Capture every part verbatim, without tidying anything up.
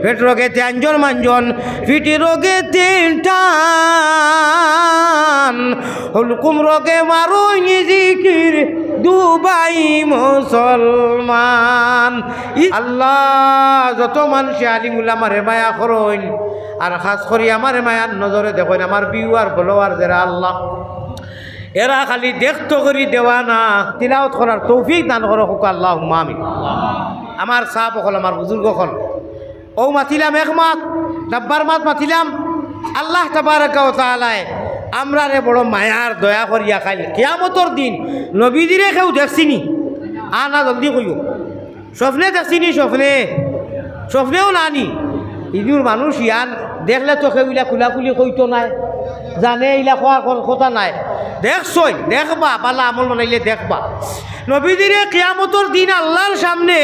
পেট রোগেতে আঞ্জন মাঞ্জন, পিঠি রোগেতে টান, হুলকুম রোগে মারইন জিকির, দুবাই মুসলমান। ই আল্লাহ, যত মানষে আলিম উলামারে মায়া করইন, আর খাছ করি আমারে মায়ার নজরে দেখইন, আমার viewer, follower যেরা আল্লাহ, এরা খালি দেখতো করি দেওয়ানা, তিলাওত করার তৌফিক দান করো, কউক্কা আল্লাহুম্মা আমিন। আমার ছাব অকল, আমার বুজুর্গ অকল, অউ মাতিলাম এক মাত, ডাব্বার মাত মাতিলাম। আল্লাহ তাবারাকা ওয়া তাআলায় আমরারে বড় মায়ার দয়া করিয়া কাইল কিয়ামতর দিন নবীজিরে কেউ দেখছিনি? আনা জলদি কইও। স্বপ্নে দেখছিনি? স্বপ্নে, স্বপ্নেও না নি। ইদুর মানুষ ইয়ান দেখলে তো কেউ ইলা খুলাখুলি কইতো নায়, জানে ইলা কওয়ার কোন কথা নায়। দেখছইন, দেখবা, বালা আমল বানাইলে দেখবা। নবীজিরে কিয়ামতর দিন আল্লাহর সামনে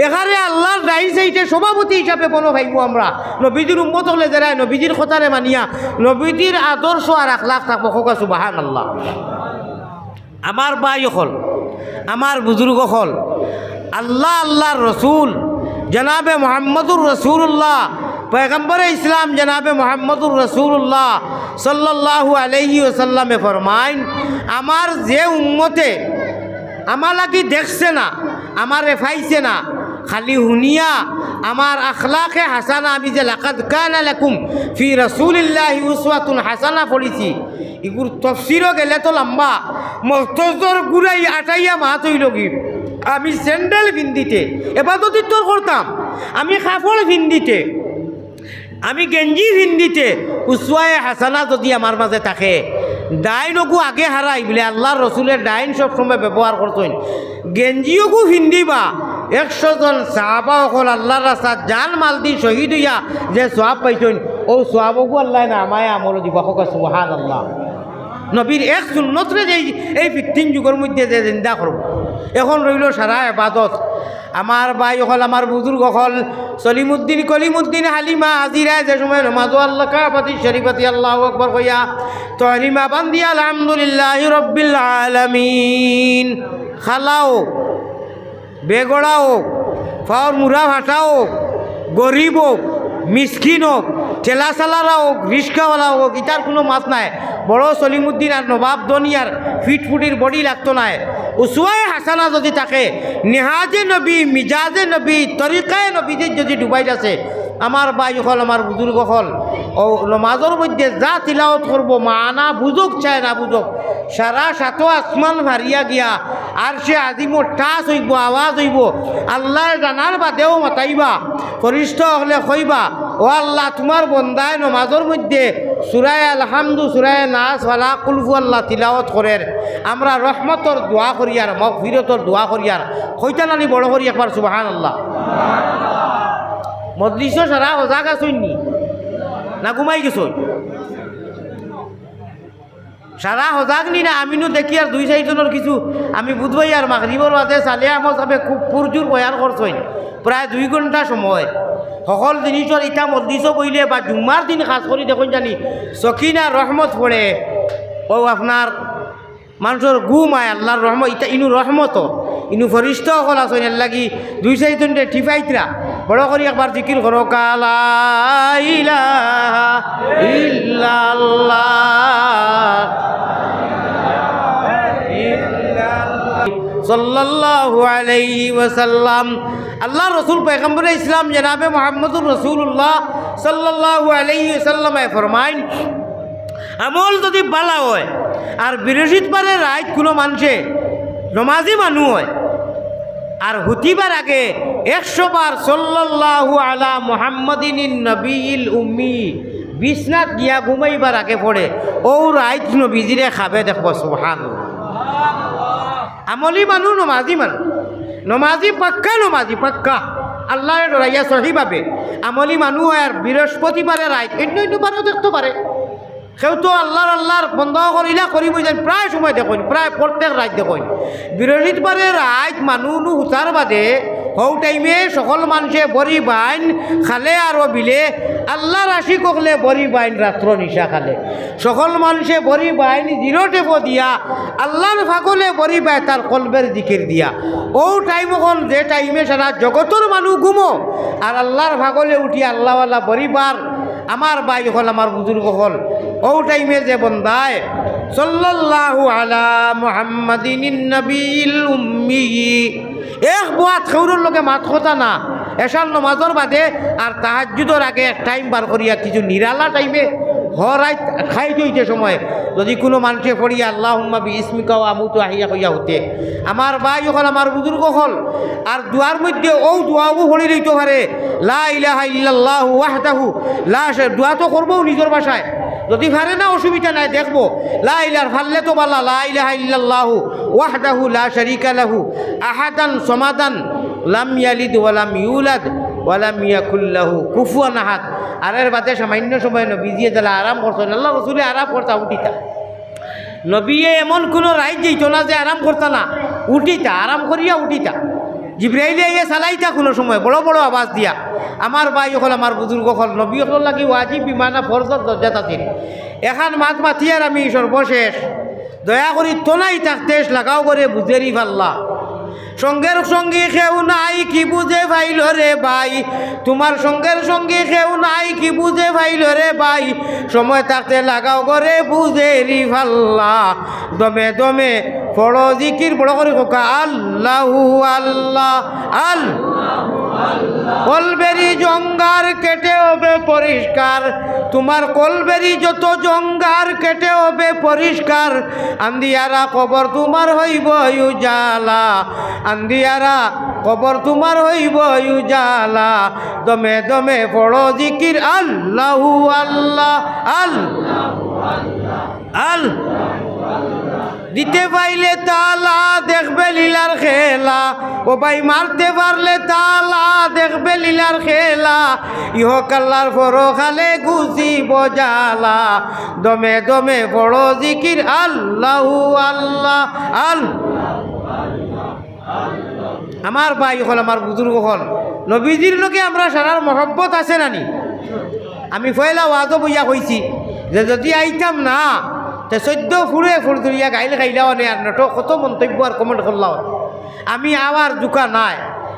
এখানে আল্লাহর ডাইন সাইডে সভাপতি হিসাবে বনো পাইবো আমরা। নবীজির উম্মত অকলে যেরা নবীজির কথারে মানিয়া নবীজির আদর্শ আর আখলাক থাকবো। কউক্কা সুবহানাল্লাহ। আমার ভাই অকল, আমার বুজুর্গ অকল, আল্লাহ, আল্লাহর রসুল জনাবে মুহাম্মদুর রাসূলুল্লাহ, পয়গম্বরে ইসলাম জনাবে মুহাম্মদুর রাসূলুল্লাহ সাল্লাল্লাহু আলাইহি ওয়াসাল্লামে ফরমাইন, আমার যে উম্মতে আমার লাগি দেখছে না, আমারে পাইছে না, খালি হুনিয়া আমার আখলাকে হাসানা, আমি যে লাকাদ কানা লাকুম ফি রাসূলিল্লাহি উসওয়াতুন হাসানা পড়ছি, ইগুর তফসিরও গেলে তো লম্বা, মগজর গুড়াই আটাইয়া মাত অইলো গি। আমি স্যান্ডেল ফিন্দিতে এবাদত ইত্তর করতাম, আমি কাপড় ফিন্দিতে, আমি গেঞ্জি ফিন্দিতে, উসওয়ায়ে হাসানা যদি আমার মাঝে থাকে, ডাইন অগু আগে হারাই বুলে আল্লাহর রসুলে ডাইন সব সময় ব্যবহার করছইন। গেঞ্জি অগু ফিন্দিবা, একশো জন সাহাবা অকল আল্লাহর রাস্তাত জান মাল দি শহীদ অইয়া যে সওয়াব পাইছইন, অউ সওয়াব অগু আল্লায় নামায়ে আমলো দিবা। কউক্কা সুবহানাল্লাহ। নবীর এক সুন্নতরে যে এই ফিফটিন যুগর মধ্যে যে জিন্দা করবো, এখন রইলো সারা এবাদত। আমার ভাই অকল, আমার বুজুর্গ অকল, সলিমুদ্দিন, কলিমুদ্দিন, হালিমা, হাজিরায় যে সময় নমাজো আল্লাহ কাবাতি শরীফাতি আল্লাহু আকবার কইয়া তহরিমা বান্দিয়া আলহামদুলিল্লাহি রাব্বিল আলামিন। খালা অউক, বেগড়া অউক, পাওর মুড়া ফাটা অউক, গরিব অউক, মিসকিন অউক, ঠেলাচালারা অউক, রিস্কাওয়ালা অউক, ইতার কুনু মাত নাই। বড় সলিমুদ্দিন আর নবাব ধনী আর ফিটফুটির বডি লাগতো নায়। উসওয়ায়ে হাসানা যদি থাকে, নেহাজে নবী, মিজাজে নবী, তরিকায়ে নবীজিত যদি ডুবাইল আছে, আমার ভাই অকল, আমার বুজুর্গ অকল, অউ নমাজর মধ্যে যা তিলাওত করবো, মানা বুজউক চায় না বুজউক, সারা সাতো আসমান ফারিয়া গিয়া আরশে আজিমো টাচ অইবো, আওয়াজ অইবো। আল্লায় জানার বাদেও মাতাইবা, ফিরিস্তা অকলে কইবা, "ও আল্লাহ, তুমার বন্দায় নমাজর মধ্যে সূরায়ে আলহামদু, সূরায়ে নাস, ফালাক, কুলহু আল্লাহ তিলাওত করের, আমরা রহমতর দোয়া করিয়ার, মাগফিরতর দোয়া করিয়ার।" কইতা নানি বড় করি একবার সুবহানাল্লাহ। মজলিসো সারা হজাগ আছইন নি? না ঘুমাই গেছইন? সারা হজাগ নি না? আমি নু দেখিয়ার দুই চাইরজনর কিছু, আমি বুধবাই আর মাগরিবর বাদে সালে আহমদ সাবে খুব পুরজুর বয়ান করছইন, প্রায় দুই ঘন্টা সময়। হকল জিনিসর ইতা মজলিসো বইলে বা জুম্মার দিন খাছ করি দেখইন জানি সকিনা রহমত পড়ে, অউ আপনার মানষর ঘুম আয়, আল্লাহর রহমত, ইতা ইনু রহমত, ইনু ফিরিস্তা অকল আছইন, এরলাগি দুই চাইরজনরে টিপাইতরা। বড় করি একবার জিকির করো, কা লা ইলাহা ইল্লাল্লাহ, সাল্লাল্লাহু আলাইহি ওয়াসাল্লাম। আল্লাহর রসুল পয়গম্বরে ইসলাম জনাবে মুহাম্মদুর রাসূলুল্লাহ সাল্লাল্লাহু আলাইহি ওয়াসাল্লামে ফরমাইন, আমল যদি বালা অয়, আর বৃহস্পতিবারে রাইত কুনু মানষে নমাজি মানুষ অয়, আর হুতিবার আগে একশো বার সাল্লাল্লাহু আলা মুহাম্মাদিন নবিয়্যিল উম্মি বিছনাত গিয়া ঘুমাইবার আগে পড়ে, অউ রাইত নবীজিরে খাবে দেখবো। সুবহানাল্লাহ। আমলি মানুষ, নমাজি মানুষ, নমাজি পাক্কা, নমাজি পাক্কা, আল্লাহরে ডরাইয়া সহিভাবে আমলি মানুষ অয়, আর বৃহস্পতিবারে রাইত, অইন্য অইন্য বারেও দেখতো পারে। কেউ তো আল্লাহর, আল্লাহর বন্দা অকল ইলা করিম অইযাইন, প্রায় সময় দেখইন, প্রায় প্রত্যেক রাইত দেখইন। বৃহস্পতিবারে রাইত মানুষ নু হুতার বাদে অউ টাইমে সকল মানষে বড়ি বাইন খালে আরো বিলে, আল্লার আশিক অকলে বড়ি বাইন রাত্র নিশা খালে। সকল মানষে বড়ি বাইন জিরো টেপো দিয়া, আল্লার পাগলে বড়ি বায় তার কলবের জিকির দিয়া। অউ টাইম অখন যে টাইমে সারা জগতর মানুষ ঘুমো, আর আল্লার পাগলে উঠি আল্লাওয়ালা বড়ি বার। আমার ভাই অকল, আমার বুজুর্গ অকল, অউ টাইমে যে বন্দায় সাল্লাল্লাহু আলা মুহাম্মাদিন নবিয়িল উম্মি, এক বয়াত কেউরর লগে মাত কথা না, এশার নমাজর বাদে আর তাহাজ্জুদর আগে এক টাইম বার করিয়া কিছু নিরালা টাইমে হরাইত খাইত অইতে সময় যদি কুনু মানষে পড়িয়া আল্লাহুম্মা বিইসমিকা ওয়া আমুতু ওয়া আহইয়া কইয়া হুতে, আমার ভাই অকল, আমার বুজুর্গ অকল, আর দোয়ার মধ্যে অউ দোয়াও পড়ি লইতো পারে, লা ইলাহা ইল্লাল্লাহু ওয়াহদাহু লা শা-, দোয়া তো করবো নিজর ভাষায়, যদি পারে না অসুবিধা নাই, দেখবো। লা ইলাহা, পারলে তো বালা, লা ইলাহা ইল্লাল্লাহু ওয়াহদাহু লা শারিকা লাহু আহাদান সামাদান লাম ইয়ালিদ ওয়া লাম ইউলাদ ওয়া লাম ইয়াকুল লাহু কুফুয়ান আহাদ। আর এর বাদে সামান্য সময় নবীজিয়ে যেলা আরাম করছইন, আল্লার রসুলে আরাম করতা উঠিতা। নবীয়ে এমন কুনু রাইত যাইতো না যে আরাম করতা না, উঠিতা, আরাম করিয়া উঠিতা। জিব্রাইলে আইয়া চালাইতা কুনু সময় বড় বড় আওয়াজ দিয়া। আমার ভাই অকল, আমার বুজুর্গ অকল, নবী অকলর লাগি ওয়াজিব বিমানা ফরজর দরজাত আছিল। এখান মাত মাতিয়ার আমি সর্বশেষ, দয়া করি তনাই থাকতে লাগাও করে বুঝেরি ফাল্লা। সঙ্গের সঙ্গী কেউ নাই কি বুঝে পাইল রে ভাই, তোমার সঙ্গের সঙ্গী কেউ নাই কি বুঝে পাইল রে ভাই, সময় থাকতে লাগাও করে বুঝেরি ফাল্লা। দমে দমে পড়ো জিকির, বড় করি কউক্কা, আল্লাহু আল্লাহ, আল-, কলবেরি জঙ্গার কেটে হবে পরিষ্কার, তোমার কলবেরি যত জঙ্গার কেটে হবে পরিষ্কার, আন্দিয়ারা কবর তোমার হইব উজালা, আন্দিয়ারা কবর তোমার হইব উজালা। দমে দমে পড়ো জিকির, আল্লাহু আল্লাহ, আল-, আল-, দিতে পাইলে তালা, দেখবে লীলার খেলা। ও ভাই, মারতে পারলে তালা, দেখবে লীলার খেলা। ইহকালর পরকালে গুছিব জ্বালা। দমে দমে পড়ো জিকির, আল্লাহু আল্লাহ, আল-, আমার ভাই অকল, আমার বুজুর্গ অকল, নবীজির লগে আমরার সারার মহব্বত আছে না নি? আমি পয়লা ওয়াজো বইয়া কইছি যে যদি আইতাম না, তে চৈদ্দ ফুড়ে ফুড় ধরিয়া গাইল খাইলা অনে, আর নট কত মন্তব্য আর comment করলা অনে। আমি আওয়ার জুকা নাই,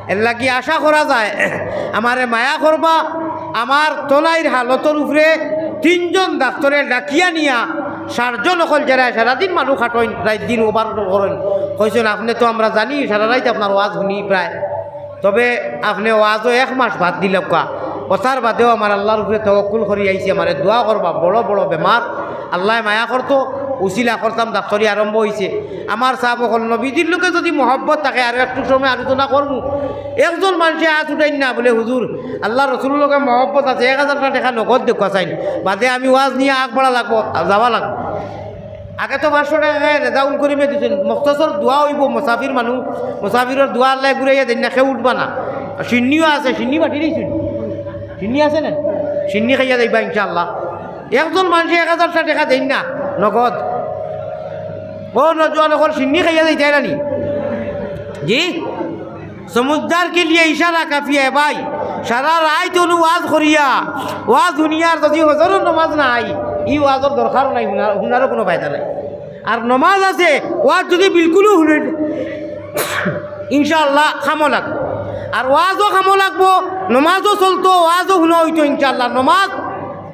এর লাগি আশা করা যায় আমারে মায়া করবা। আমার তনাইর হালতর উপরে তিনজন ডাক্তরে ডাকিয়া নিয়া চারজন অকল যেরা সারাদিন মানুষ খাটইন, রাইত দিন ওভারলোড করইন, কইছইন, "আপনে তো আমরা জানি, সারা রাইত আপনার ওয়াজ হুনি প্রায়, তবে আপনে ওয়াজো এক মাস বাদ দিলাউক্কা, অতার বাদেও আমার আল্লার উপরে তওয়াক্কুল করি আইছি, আমারে দোয়া করবা, বড় বড় বেমার, আল্লায় মায়া করতো, উছিলা করতাম, ডাক্তরি আরম্ভ অইছে।" আমার সাব অকল, নবীজির লগে যদি মহব্বত থাকে, আর একটু সময় আলোচনা করমু। একজন মানষে আত উঠাইন না বুলে, "হুজুর, আল্লার রসুলর লগে মহব্বত আছে, এক হাজারটা টেকা নগদ দেউক্কা চাইন, বাদে আমি ওয়াজ নিয়া আগবাড়া লাগবো, যাওয়া লাগবো।" আগে তো পাঁচশো টেকা রেজাউল করিমে দিছইন, মখতসর দোয়া অইবো, মুসাফির মানুষ, মুসাফিরর দোয়া আল্লায় ঘুরাইয়া দেইন না, কেউ উঠবা না। আর শিন্নিও আছে, শিন্নি বাটি দিছইন, শিন্নি আছে না, শিন্নি খাইয়া যাইবা ইনশাআল্লাহ। একজন মানষে এক হাজারটা টেকা দেইন না নগদ। ও নওজোয়ান অকল, শিন্নি খাইয়া যাইতায় না নি? জি? সমুজদার কে লিয়ে ইশারা কাফি হ্যায় ভাই। সারা রাইত অনু ওয়াজ করিয়া, ওয়াজ হুনিয়ার যদি হজরর নমাজ নাই, ই ওয়াজর দরকারও নাই, হুনার, হুনারও কুনু ফায়দা নাই। আর নমাজ আছে, ওয়াজ যদি বিলকুলও হুনইন, ইনশাআল্লাহ কামো লাগবো। আর ওয়াজও কামো লাগবো, নমাজও চলতো, ওয়াজও হুনা অইতো ইনশাআল্লাহ। নমাজ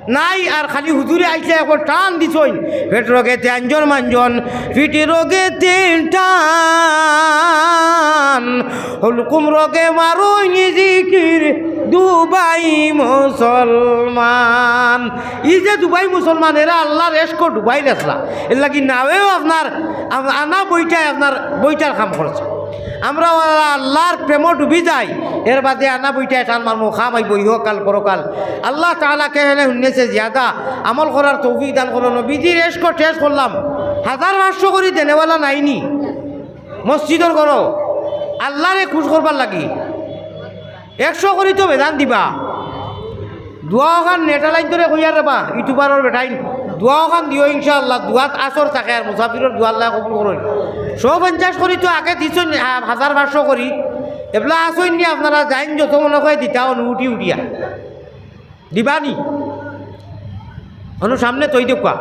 নাই আর খালি হুজুরে আইছে, একবার টান দিছইন, "পেট রোগেতে আঞ্জন মাঞ্জন, পিঠি রোগেতে টান, হুলকুম রোগে মারইন জিকির দুবাই মুসলমান।" ই যে দুবাই মুসলমান, এরা আল্লার এশকো ডুবাই লেছলা, এর লাগি নাওয়েও আপনার আ-, আনা বইটায় আপনার বইটার কাম করছে। আমরা আল্লার প্রেমো ডুবি যাই, এর বাদে আনা বইটায় টান মারমু, কাম আইবো ইহকাল পরকাল। আল্লাহ তাআলা কে হেনে হুনেছে জিয়াদা আমল করার তৌফিক দান করো। নবীজির এশকো টেস্ট করলাম, হাজার পাঁচশো করি দেনেওয়ালা নাইনি মসজিদর ঘরো, আল্লারে খুশ করবার লাগি। একশো করি তো বেজান দিবা। দোয়া অখান নেটা লাইন ধরে কইয়ার রেবা, ইউটিউবারর বেটাইন। দোয়া অখান দিও ইনশাআল্লাহ, দোয়াত আসর থাকে আর মুসাফিরর দোয়া আল্লায় কবুল করইন। শো পঞ্চাশ করি তো আগে দিছইন, হা-, হাজার পাঁচশো করি। এবলা আছইন নি আপনারা, যাইন যত মনো কয় দিতা অনো উঠি উঠিয়া। দিবা নি? অনো সামনে থই দেউক্কা।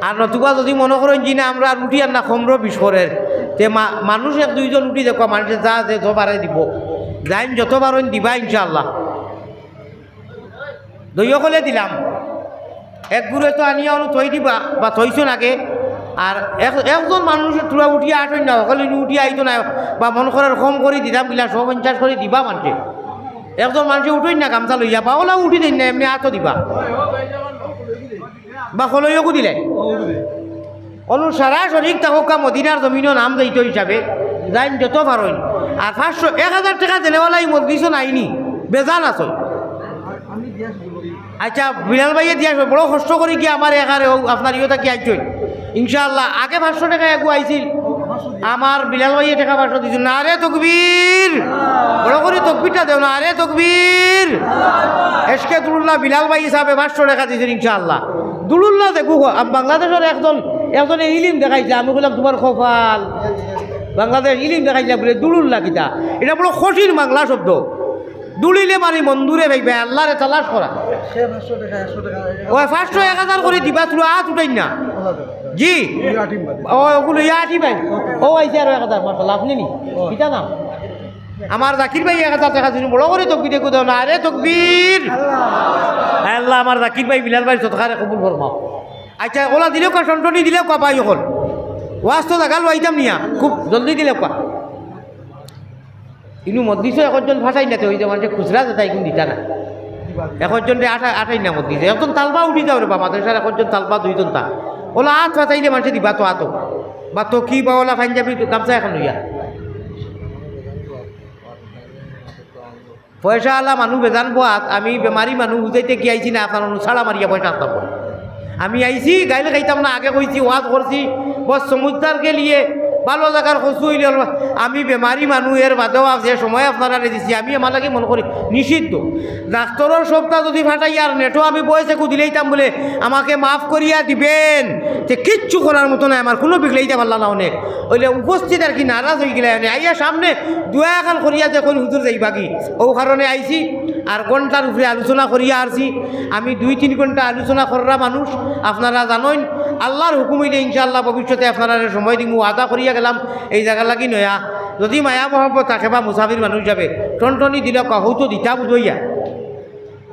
আর নতুবা যুদি মনো করইন জি না, আমরা আর উঠিয়ার না, কমরো বিষ করের, তে মা-, মানুষ এক দুইজন উঠি দেউক্কা, মানষে যা যে যত পারে দিবো। যাইন যত পারইন দিবা ইনশাআল্লাহ। দুইও কলে দিলাম। এক গুরে তো আনিয়া অনো থই দিবা, বা থইছইন আগে। আর এক-, একজন মানুষ থুড়া উঠিয়া আটইন না, হকলে উঠিয়া আইতো না, বা মনো করের কম করি দিতাম, কিলা শো পঞ্চাশ করি দিবা মানষে। একজন মানষে উঠইন না গামছা লইয়া, বা অলাও উঠি দেইন না, এমনে আতো দিবা। বা কলইও দিলে। অনো সারা শরিক থাকউক্কা মদিনার জমিনো নাম যাইতো হিসাবে, যাইন যত পারইন। আর পাঁচশো, এক হাজার টেকা দেনেওয়ালা ই মজলিসো নাই নি, বেজান আছইন। আচ্ছা, বিলাল ভাইয়ে দিয়া আসবে, বড় কষ্ট করি কি আমার এখানে ও আপনার ইয়ে থাকি আইছইন। ইনশাআল্লাহ, আগে পাঁচশো টেকা এগু আইছিল, আমার বিলাল ভাইয়ে টেকা পাঁচশো দিছইন। নারে তকবীর, বড় করি তকবীরটা দেও, নারে তকবীর। এশকে দুলুল্লাহ বিলাল ভাই হিসাবে পাঁচশো টেকা দিছইন ইনশাআল্লাহ। দুলুল্লাহ দেখু, আম, বাংলাদেশর একজন, একজনে ইলিম দেখাইছে, আমি কইলাম, "তুমার কপাল।" বাংলাদেশ ইলিম দেখাইছে বুলে, দুলুল্লাহ কিতা? ইটা বড় কঠিন বাংলা শব্দ। দুলিলে মারি মন্দুরে ভাইবা, আল্লারে তালাশ করা। সে পাঁচশো টেকা, একশো টেকা, ওই পাঁচশো, এক হাজার করি দিবা, থুড়া আত উঠাইন না। জি। ও, ওগুলো ইয়া আটি ভাই। ও, আইছে আরো এক হাজার, মাশাআল্লাহ, আপনি নি? কিতা নাম? আমার জাকির ভাই এক হাজার টেকা দিছইন, বড় করি তকবীর দেখু দেও, নারে তকবীর। আল্লাহ, আমার জাকির ভাই, বিলাল ভাই, সদকারে কবুল ফরমাও। আচ্ছা, অলা দিলেউক্কা, টনটনি দিলেউক্কা ভাই অকল। ওয়াজ তো জাগা লইতাম নিয়া, খুব জলদি দিলেউক্কা। ইনু মজলিসো একজন ফাটাই না, তে ওই যে মানষে খুচরা যেটা ইগুন দিতা না। একজনরে আটা-, আটাই না মজলিসো। একজন তালবা উঠি যাও রে বা, মাদ্রাসার একজন তালবা দুইজন তা। অলা আত ফাটাইলে মানষে দিবা তো আতো। বা তো কি বা অলা পাঞ্জাবি গামছা এখন লইয়া। পয়সা আলা মানুষ বেজান বো আত, আমি বেমারি মানুষ বুঝাইতে কি আইছি না, আপনার অনু ছাড়া মারিয়া পয়সা আনতাম বলে। আমি আইছি, গাইল খাইতাম না, আগে কইছি, ওয়াজ করছি, বস সমুদ্রকে লিয়ে ভালো জাগার কচু অইলে অইলো। আমি বেমারি মানুষ, এর বাদেও আপ-, যে সময় আপনারারে দিছি, আমি আমার লাগি মনে করি নিষিদ্ধ। ডাক্তরর সবটা যদি ফাটাই আর নেটো আমি বয়সে কু দিলেইতাম বলে, আমাকে মাফ করিয়া দিবেন, যে কিচ্ছু করার মতো নাই, আমার কুনু বিগড়াইতে পারলা না অনে। অইলে উপস্থিত আর কি নারাজ অইগেলা অনে। আইয়া সামনে দোয়া এখান করিয়া যে কইন হুজুর যাইবাগি, অউ কারণে আইছি। আর ঘন্টার উপরে আলোচনা করিয়া আরছি। আমি দুই তিন ঘন্টা আলোচনা কররা মানুষ, আপনারা জানইন। আল্লার হুকুম অইলে ইনশাআল্লাহ ভবিষ্যতে আপনারারে সময় দিমু, ওয়াদা করিয়া গেলাম। এই জাগার লাগি নয়া, যদি মায়া মহব্বত থাকে বা মুসাফির মানুষ যাবে, টনটনি দিলেউক্কা, হউ তো দিতা বুঝইয়া।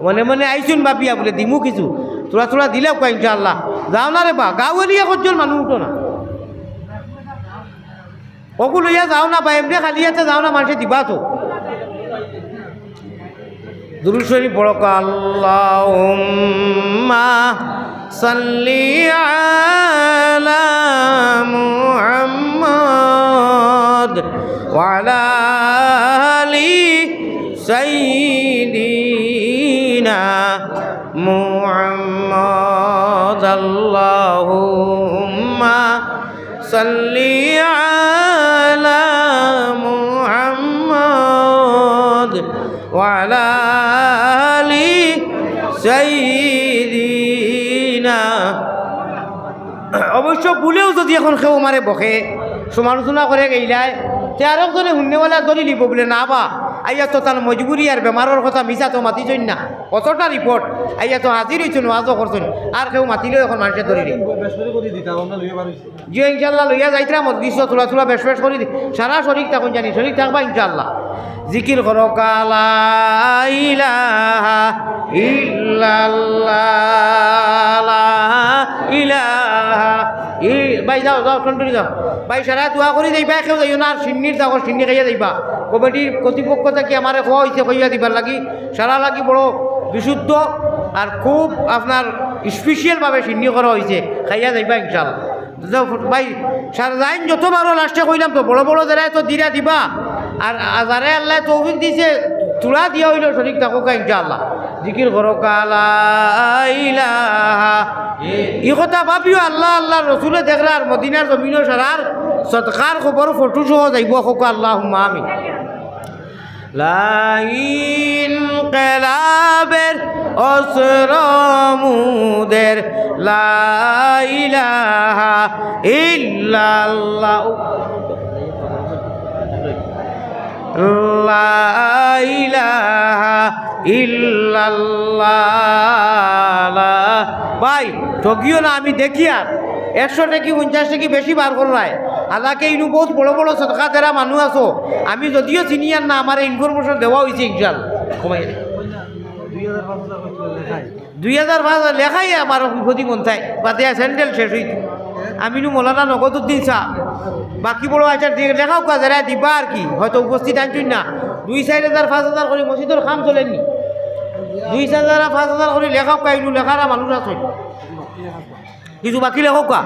মনে মনে আইছইন ভাবিয়া বুলে দিমু কিছু, থুড়া থুড়া দিলেউক্কা ইনশাআল্লাহ। যাও না রে বা, গাঁও এরিয়া কয়জন মানুষ উঠো না। অগু লইয়া যাও না বা, এমনে খালি আতে যাও না, মানষে দিবা তো। দুরূদ শরীফ পড়ো, আল্লাহুম্মা সাল্লি আলা মুহাম্মদ ওয়া আলা আলি সাইয়্যিদিনা মুহাম্মদ। আল্লাহুম্মা সাল্লি আলা মুহাম্মদ ওয়া আলা আলি সাইয়্যিদিনা। অবশ্য ভুলেও যদি এখন কেউ আমারে বকে, সমালোচনা করে গেইলায়, তে আরক জনে হুননেওয়ালা ধরি লিবো বুলে, না বা, আইয়া তো তার মজবুরি আর বেমারর কথা মিছা তো মাতিছইন না। অতটা রিপোর্ট, আইয়া তো হাজির অইছইন, ওয়াজও করছইন, আর কেউ মাতিলেও এখন মানষে ধরি লিবো। জি, ইনশাআল্লাহ, লইয়া যাইতরা মজলিসো, থুড়া থুড়া বেশ বেশ করি দি-, সারা শরিক থাকইন জানি, শরিক থাকবা ইনশাআল্লাহ। জিকির করো, কা লা ইলাহা ইল্লাল্লাহ, লা ইলাহা ই-, ভাই, যাও, যাও, টনটনি যাও। ভাই, সারা দোয়া করি যাইবা, কেউ যাইও না, আর শিন্নির যাও, শিন্নি খাইয়া যাইবা। কমিটির কর্তৃপক্ষ থাকি আমারে কওয়া অইছে, কইয়া দিবার লাগি, সারা লাগি বড় বিশুদ্ধ আর খুব আপনার স্পেশাল ভাবে শিন্নি করা অইছে, খাইয়া যাইবা ইনশাআল্লাহ। তো ভাই, সারা যাইন যত বারো লাস্টে কইলাম তো, বড় বড় যারা তো দিরা দিবা, আর, আর যারা আল্লায় তৌফিক দিছে, থুড়া দিয়া অইলেও শরিক থাকউক্কা ইনশাআল্লাহ। জিকির করো, কা লা ইলাহা। ই কথা ভাবিও, আল্লাহ, আল্লাহর রসুলে দেখরা আর মদিনার জমিনো সারার সদকার খবর ফটো সহ যাইবো, কউক্কা আল্লাহুম্মা আমিন। লা ইনকিলাবের অস্ত্র মুদের, লা ইলাহা ইল্লাল্লাহ। লা ইলাহা ইল্লাল্লাহ। ভাই, ঠগিও না, আমি দেখিয়ার। একশো টেকি, পঞ্চাশ টেকি বেশি বার কররায়। হালাকে ইনু বউত বড় বড় সদকা দেরা মানুষ আছো। আমি যদিও চিনিয়ার না, আমারে information দেওয়া অইছে ইনশাআল্লাহ। কমাই। দুই হাজার পাঁচ হাজার লেখাই আমার বিপদি মন চাই, বাদে স্যান্ডেল শেষ অইতো। আমিনু মৌলানা নগদউদ্দিন সাহেব, বাকি বড় আচ্ছা, লেখাউক্কা যারা দিবা আর কি, হয়তো উপস্থিত আনছইন না। দুই চাইর হাজার, পাঁচ হাজার করি মসজিদর কাম চলেনি। দুই চাইর হাজার, পাঁচ হাজার করি লেখাউক্কা, ইনু লেখারা মানুষ আছইন। কিছু বাকি লেখাউক্কা।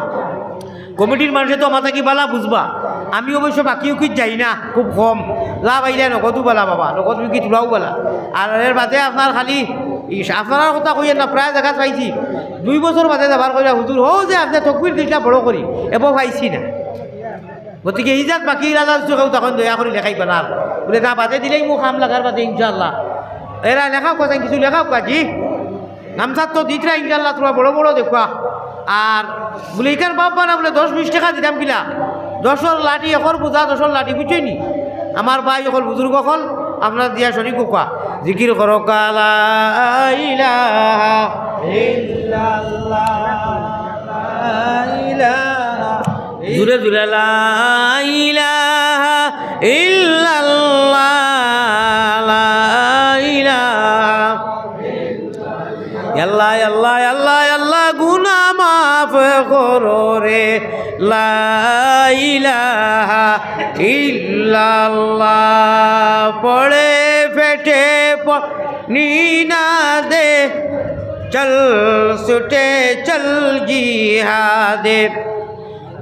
কমিটির মানষে তো আমার থাকি বালা বুঝবা। আমি অবশ্য বাকি উকিত যাই না, খুব কম। যা পাইলে নগদউ বালা বাবা, নগদ উকিত তুলাও বালা। আর এর বাদে আপনার খালি ইস, আপনারার কথা কইয়ের না, প্রায় জাগাত পাইছি। দুই বছর বাদে যাবার কইরা, "হুজুর, হউ যে আপনে তকবির দিলা বড় করি, এবো পাইছি না।" গতিকে ইজাত বাকি ইরাদা যদি কেউ তখন দয়া করি লেখাইবা না। বুলে, "না, বাদে দিলেই মুখ হাম লাগার বাদে ইনশাআল্লাহ।" এরা লেখাউক্কা, কিছু লেখাউক্কা, জি। গামছা তো দিতরা ইনশাআল্লাহ, তোরা বড় বড় দেখবা। আর বুলে, "ইখান বাপ বানা," বুলে, "দশ বিশ টেকা দিতাম কিলা? দশর লাঠি, একর বুঝা, দশর লাঠি, বুঝছইন নি?" আমার ভাই অকল, বুজুর্গ অকল, আপনারা দিয়া শরিক অউক্কা। জিকির করউক্কা, লা ইলাহা ইল্লাল্লাহ, লা ইলাহা জুরে জুরে, লা ইলাহা ইল্লাল্লাহ, লা ইলাহা। আল্লাহ, আল্লাহ, আল্লাহ, আল্লাহ, গুনা মাফ করো রে। লা ইলাহা ইল্লাল্লাহ। পড়ে পেটে পানি না দে, চল ছুটে চল জিহাদে।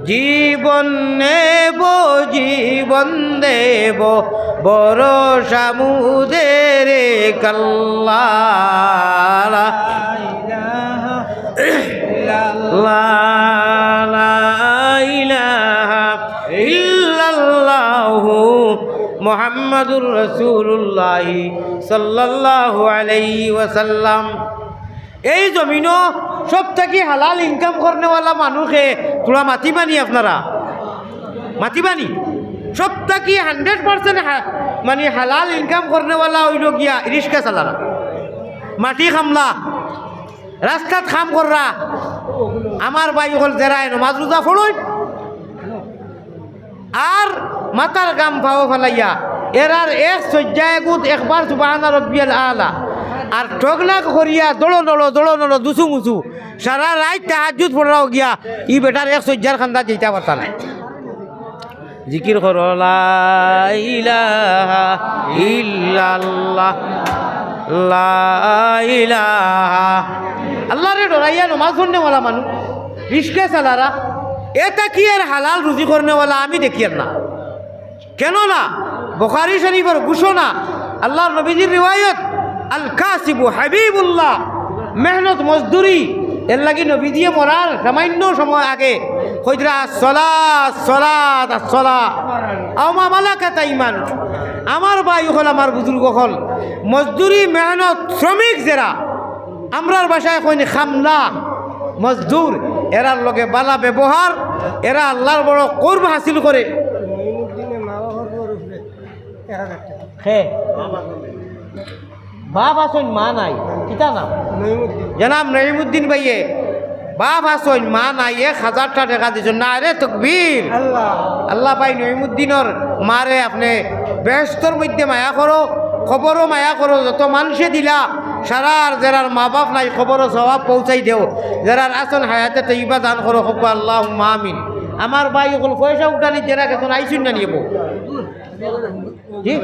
জীবন নেব, জীবন দেব, ভরসা মোদের এক আল্লাহ। লা ইলাহা ইল্লাল্লাহ। লা, লা ইলাহা ইল্লাল্লাহু মুহাম্মাদুর রাসূলুল্লাহ সাল্লাল্লাহু আলাইহি ওয়াসাল্লাম। এই জমিনো সব থাকি হালাল ইনকাম করনেওয়ালা মানুষে তোরা মাতিবা নি আপনারা? মাতিবা নি? সব থাকি হান্ড্রেড পার্সেন্ট হা-, মানে হালাল ইনকাম করনেওয়ালা অইলো গিয়া রিক্সা চালারা, মাটি কামলা, রাস্তাত কাম কররা। আমার ভাই অকল যেরা নমাজ রোজা পড়ইন, আর মাথার ঘাম পাও ফালাইয়া, এরার এক সইজ্জা এগুত একবার সুবহানা রব্বিয়াল আলা, আর ঠগনা করিয়া দড়ো নড়ো, দড়ো নড়ো, দুসু মুসু, সারা রাইত তাহাজ্জুদ পড়রাও গিয়া, ই বেটার এক সইজ্জার কান্দাত যাইতা পারতা নায়। জিকির করো, লা ইলাহা ইল্লাল্লাহ, লা ইলাহা। আল্লাহরে ডরাইয়া নমাজ পড়নেওয়ালা মানুষ, রিক্সা চালারা, এ থাকি আর হালাল রুজি করনেওয়ালা আমি দেখিয়ার না। কেননা বুখারী শরীফর ঘোষণা, আল্লাহর নবীজির রিওয়ায়াত, "আল কাসিবু হাবিবুল্লাহ", মেহনত মজদুরি। এরলাগি নবীজিয়ে মরার সামান্য সময় আগে কইতরা, "আসসালাত, আসসালাত, আসসালাত, আও মা মালাকাত আইমানুকুম।" আমার ভাই অকল, আমার বুজুর্গ অকল, মজদুরি, মেহনত, শ্রমিক যেরা, আমরার ভাষায় কইন কামলা, মজদুর, এরার লগে বালা ব্যবহার, এরা আল্লাহর বড় কুরব হাসিল করে। হে, বাপ আছইন, মা নাই, কিতা নাম? জনাব নঈমুদ্দিন ভাইয়ে, বাপ আছইন, মা নাই, এক হাজারটা টেকা দিছইন। নারে তকবীর। আল্লাহ। আল্লাহ পাক নঈমুদ্দিনর মারে আপনে বেহেস্তর মধ্যে মায়া করো, কবরো মায়া করো, যত মানষে দিলা, সারার যেরার মা বাপ নাই, কবরো সওয়াব পৌঁছাই দেও, যেরার আছইন হায়াতে তৈবা দান করো, কউক্কা আল্লাহুম্মা আমিন। আমার ভাই অকল পয়সা উঠানি যেরা গেছইন, আইছইন না নি বো? জি?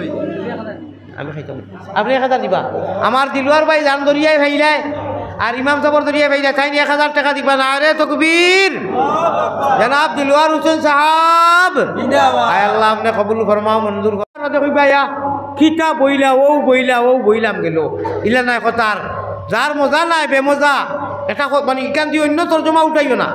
আমি খাইতাম। আপনে এক হাজার দিবা। আমার দিলওয়ার ভাই জান দরিয়ায় ফাইলায়, আর ইমাম সাবর দরিয়ায় ফাইলায়, তাইন এক হাজার টেকা দিবা। নারে তকবীর। জনাব দিলওয়ার হোসেন সাহেব। জিন্দাবাদ। আয় আল্লাহ, আপনে কবুল ফরমাও, মঞ্জুর ফরমাও। বাদে কইবা, ইয়া, কিতা বইলা, অউ বইলা, অউ বইলাম গেল। ইলা নায় কথার। যার মজা নাই, বেমজা। এটা ক-, মানে, ইখান দি অইন্য তর্জমা উঠাইও না।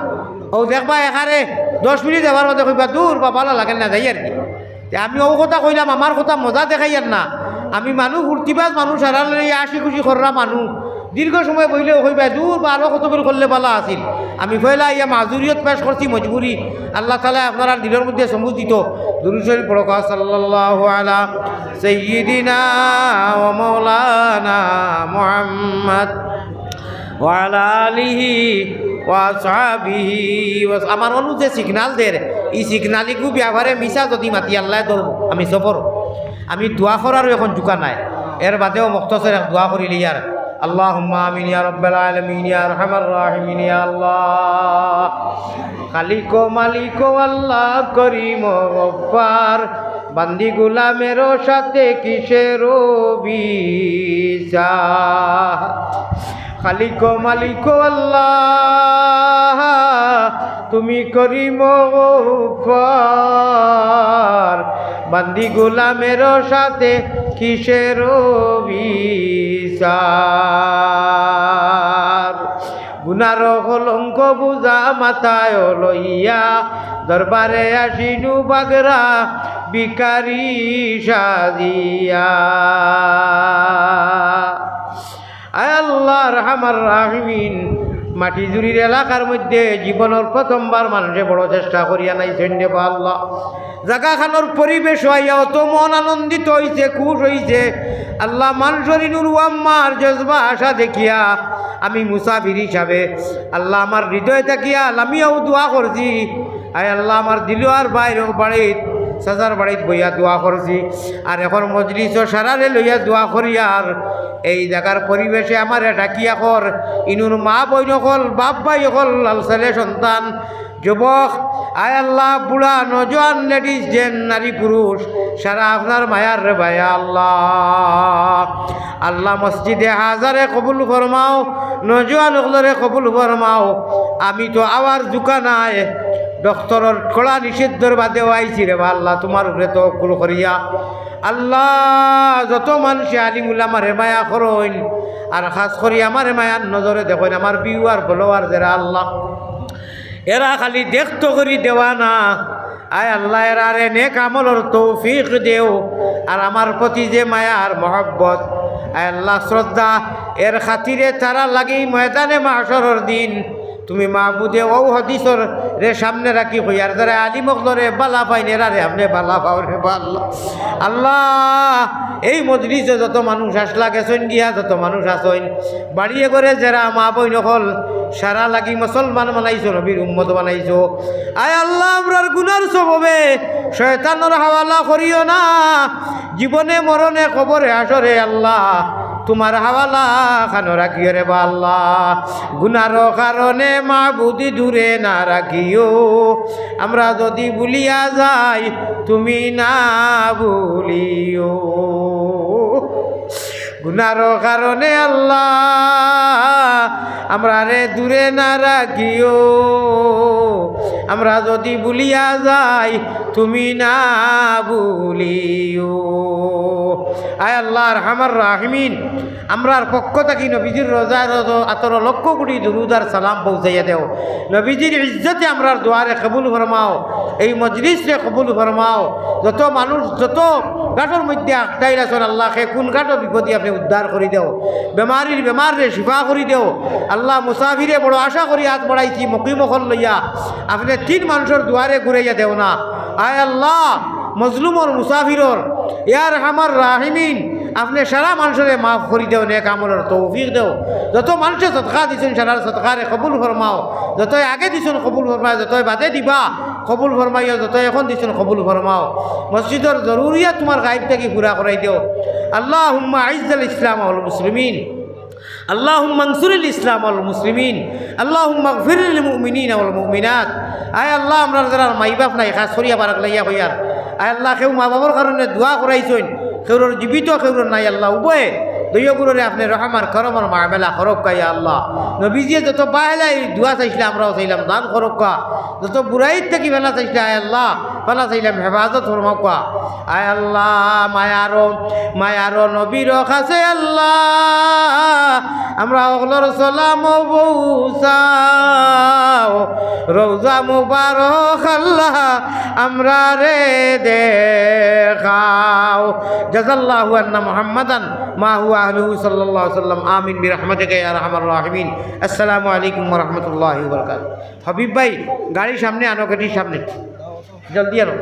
অউ দেখবা, একারে দশ মিনিট যাবার বাদে কইবা, "দূর বা, বালা লাগে না, যাই আর কি।" তে আমি অউ কথা কইলাম, আমার কথা মজা দেখাইয়ার না। আমি মানুষ ফুর্তিবাজ মানুষ, হারা লইয়া হাসি খুশি কররা মানুষ। দীর্ঘ সময় বইলেও কইবা, "দূর বা, আরো কতবিল করলে বালা আছিল।" আমি পয়লা আইয়া মাঝুরিয়ত পেশ করছি, মজবুরি। আল্লাহ তাআলায় আপনারার দিলর মধ্যে সমুজ দিতো। দুরূদ শরীফ পড়উক্কা, সাল্লাল্লাহু আলা সাইয়্যিদিনা ওয়া মাওলানা মুহাম্মদ ওয়া আলা আলিহি ওয়া আসহাবিহি ওয়া, আমার অনু যে signal দের, ই signal ইগু ব্যাপারে মিছা যদি মাতি আল্লায় ধরবো, আমি সফর। আমি দোয়া করারও এখন জুকা নাই, এর বাদেও মুখতসর এক দোয়া করিলিয়ার। আল্লাহুম্মা আমিন ইয়া রাব্বাল আলামিন ইয়া আরহামার রাহিমিন ইয়া আল্লাহ। খালিক ও মালিক ও আল্লাহ করিম ও গফফার, বান্দি গুলামের সাথে কিসের বিচার? খালিক ও মালিক ও আল্লাহ, তুমি করিম ও গফফার, বান্দি গুলামের সাথে কিসের বিচার? গুনার কলঙ্ক বুঝা মাথায় লইয়া, দরবারে আসিনু বাগরা ভিখারি সাজিয়া। আয় আল্লাহ আরহামার রাহিমিন, মাটিজুরির এলাকার মধ্যে জীবনর প্রথমবার মানষে বড় চেষ্টা করিয়া নাইছইন রে বা আল্লাহ। জাগাখানর পরিবেশ অইয়া অত মন আনন্দিত অইছে, খুশ অইছে। আল্লাহ, মানষর ইনুর উয়াম্মার জজবা আশা দেখিয়া আমি মুসাফির হিসাবে আল্লাহ আমার হৃদয় থাকিয়া লামিয়াও দোয়া করছি। আয় আল্লাহ, আমার দিলওয়ার ভাইর বাড়িত, চাচার বাড়িত বইয়া দোয়া করছি। আর এখন মজলিসও সারারে লইয়া দোয়া করিয়ার এই জাগার পরিবেশে আমারে ডাকিয়া কর, ইনুর মা বইন অকল, বাপ ভাই অকল, লাল ছেলে সন্তান, যুবক, আয় আল্লাহ, বুড়া, নওজোয়ান, ladies, gents, নারী, পুরুষ, সারা আপনার মায়ার রে ভাই আল্লাহ। আল্লাহ, মসজিদে হাজারে কবুল ফরমাও, নওজোয়ান অকলরে কবুল ফরমাও। আমি তো আওয়ার জুকা নাই, ডক্টরর কড়া নিষেধর বাদেও আইছি রে বা আল্লাহ, তোমার উপরে তওয়াক্কুল করিয়া। আল্লাহ, যত মানষে আলিম উলামারে মায়া করইন, আর খাছ করি আমারে মায়ার নজরে দেখইন, আমার viewer, follower যেরা আল্লাহ, এরা খালি দেখতো করি দেওয়ানা। আয় আল্লাহ, এরারে নেক আমলর তৌফিক দেও। আর আমার প্রতি যে মায়া আর মহব্বত, আয় আল্লাহ, শ্রদ্ধা, এর খাতিরে তারার লাগি ময়দানে মাহশরর দিন তুমি মাবুদে অউ হাদিসরে সামনে রাখি কইয়ার, যারা আলিম অকলরে বালা পাইন, এরারে আপনে বালা পাও রে বা আল্লাহ। আল্লাহ, এই মজলিসে যত মানুষ আসলা গেছইন গিয়া, যত মানুষ আছইন, বাড়িয়ে ঘরে যেরা মা বইন অকল, সারা লাগি মুসলমান বানাইছো, নবীর উম্মত বানাইছো। আয় আল্লাহ, আমরার গুনার সববে শয়তানর হাওয়ালা করিও না। জীবনে মরণে কবরে হাশরে আল্লাহ, তোমার হাওয়ালা খানো রাখিও রে বা আল্লাহ। গুনার কারণে মাবুদি দূরে না রাখিও। আমরা যদি ভুলিয়া যাই, তুমি না ভুলিও। গুনার কারণে আল্লাহ, আমরারে দূরে না রাখিও। আমরা যদি ভুলিয়া যাই, তুমি না ভুলিও। আয় আল্লাহ আরহামার রাহিমিন, আমরার পক্ষ থাকি নবীজির রওজার আতরো লক্ষ কোটি দুরুদ আর সালাম পৌঁছাইয়া দেও। নবীজির ইজ্জতে আমরার দোয়ারে কবুল ফরমাও, এই মজলিসরে কবুল ফরমাও। যত মানুষ, যত ঘাটর মধ্যে আটকাইল আছইন, আল্লাহ, কে কুন ঘাটো বিপদে আপনে উদ্ধার করি দেও। বেমারির বেমাররে শিফা করি দেও। আল্লাহ, মুসাফিরে বড় আশা করি আত বাড়াইছি, মুকিম অকল লইয়া আপনে তিন মানষর দুয়ারে ঘুরাইয়া দেও না। আয় আল্লাহ, মজলুমর মুসাফিরর, ইয়া আরহামার রাহিমিন, আপনে সারা মানষরে মাফ করি দেও, নেক আমলর তৌফিক দেও। যত মানষে সদকা দিছইন, সারার সদকারে কবুল ফরমাও। যতয় আগে দিছইন কবুল ফরমাও, যতয় বাদে দিবা কবুল ফরমাইও, যতয় এখন দিছইন কবুল ফরমাও। মসজিদর জরুরিয়াত তোমার গাইব থাকি পুরা করাই দেও। আল্লাহুম্মা আইজ্জাল ইসলাম ওয়াল মুসলিমিন। আল্লাহুম্মা আনসুরিল ইসলাম ওয়াল মুসলিমিন। আল্লাহুম্মা আগফির লিল মুমিনিনা ওয়াল মুমিনাত। আয় আল্লাহ, আমরার যারার মাই বাপ নাই, খাছ করিয়া বারাক লাইয়া কইয়ার। আয় আল্লাহ, কেউ মা বাবার কারণে দোয়া করাইছইন, কেউরর জীবিত, কেউরর নাই। আল্লাহ, উভয়ে দুইওগুলোরে আপনে রহম আর করমর মামলা করউক্কা, ইয়া আল্লাহ। নবীজিয়ে যত বাহেলা এই দোয়া চাইছলা, আমরাও চাইলাম, দান করউক্কা। যত বুরাইত থাকি বালা চাইছলা, আয় আল্লাহ, বালা চাইলাম, হেফাজত ফরমাউক্কা। আয় আল্লাহ, মায়ারো, মায়ারো নবীর কাছে আল্লাহ, আমরা অকলর সালাম পৌঁছাও। রওজা মুবারক আল্লাহ আমরারে দেখাও। জাযাল্লাহু আন্না মুহাম্মাদান মা হুয়া আহলুহু সাল্লাল্লাহু আলাইহি ওয়াসাল্লাম। আমিন বিরহমাতিকা ইয়া আরহামার রাহিমিন। আসসালামু আলাইকুম ওয়া রাহমাতুল্লাহি ওয়া বারাকাতুহু। হাবিব ভাই, গাড়ি সামনে আনো, গাড়ি সামনে, জলদি আনো।